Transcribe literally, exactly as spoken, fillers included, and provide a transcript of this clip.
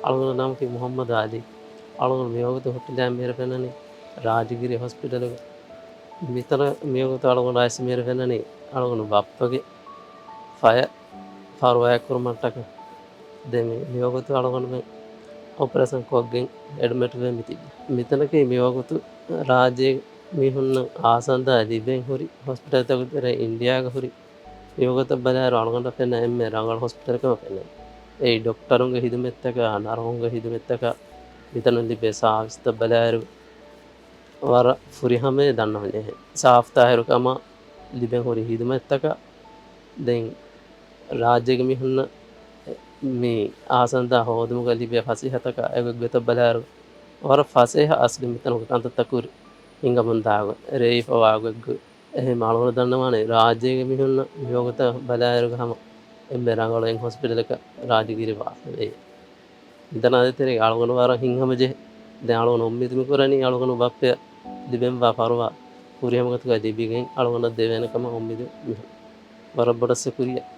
އަޅުގަނޑު ނަމަކީ މުޙައްމަދު އަލީ. އަޅުގަނޑު މިވަގުތު ހުއްޓިލާ މިހިރަ ފެންނަނީ ރާޖިގިރި ހޮސްޕިޓަލުގަ. މިތަނަށް މިވަގުތު އަޅުގަނޑު އައިސް މިހިރަ ފެންނަނީ އަޅުގަނޑު ބައްޕަގެ ފަޔަށް ފަރުވާއެއް ކުރުމަށްޓަކަ. ދެން މި، މިވަގުތު އަޅުގަނޑުމެން އޮޕަރޭޝަން ކޮށްގެން އެޑްމިޓްވެ މިތިބީ. މިތަނަކީ މިވަގުތު ރާއްޖޭގެ މީހުންނަށް އާސަންދާ ލިބެން ހުރި ހޮސްޕިޓަލްތަކުގެ ތެރޭ އިންޑިއާގަ ހުރި މިވަގުތަށް ބަލާއިރު އަޅުގަނޑަށް ފެންނަ އެންމެ ރަނގަޅު ހޮސްޕިޓަލް ކަމަށް ފެންނަނީ. އެއީ ޑޮކްޓަރުންގެ ހިދުމަތްތަކާ، ނަރުހުންގެ ހިދުމަތްތަކާ، މިތަނުން ލިބޭ ސާވިސްތައް ބަލާއިރު ވަރަށް ފުރިހަމައޭ ދަންނަވަނީ. ސާފްތާހިރު ކަމާ، ލިބެން ހުރި ހިދުމަތްތަކާ، ދެން ރާއްޖޭގެ މީހުންނަށް މި އާސަންދާ ހޯދުމުގަ ލިބޭ ފަސޭހަތަކާ އެގޮތްގޮތަށް ބަލާއިރު، ވަރަށް ފަސޭހަ އަސްލު މިތަނުގެ ކަންތައްތައް ކުރި ހިނގަމުން ދާގޮތް، ރޭވިފަވާ ގޮތްގޮތް. އެހެން އަޅުގަނޑު ދަންނަވާނެ ރާއްޖޭގެ މީހުންނަށް މިވަގުތަށް ބަލާއިރުގަ ހަމަ އެންމެ ރަނގަޅު އެއް ހޮސްޕިޓަލަކަށް ރާޖިގިރި ވާފަ ވޭ. މިތަނާ ދޭތެރޭގަ އަޅުގަނޑު ވަރަށް ހިތްހަމަޖެހޭ. ދެން އަޅުގަނޑު އުއްމީދު މިކުރަނީ އަޅުގަނޑު ބައްޕަޔަށް ލިބެންވާ ފަރުވާ ފުރިހަމަގޮތުގަ ލިބިގެން އަޅުގަނޑަށް ދެވޭނެ ކަމަށް އުއްމީދު މިހުން. ވަރަށް ބޮޑަށް ޝުކުރިއްޔާ.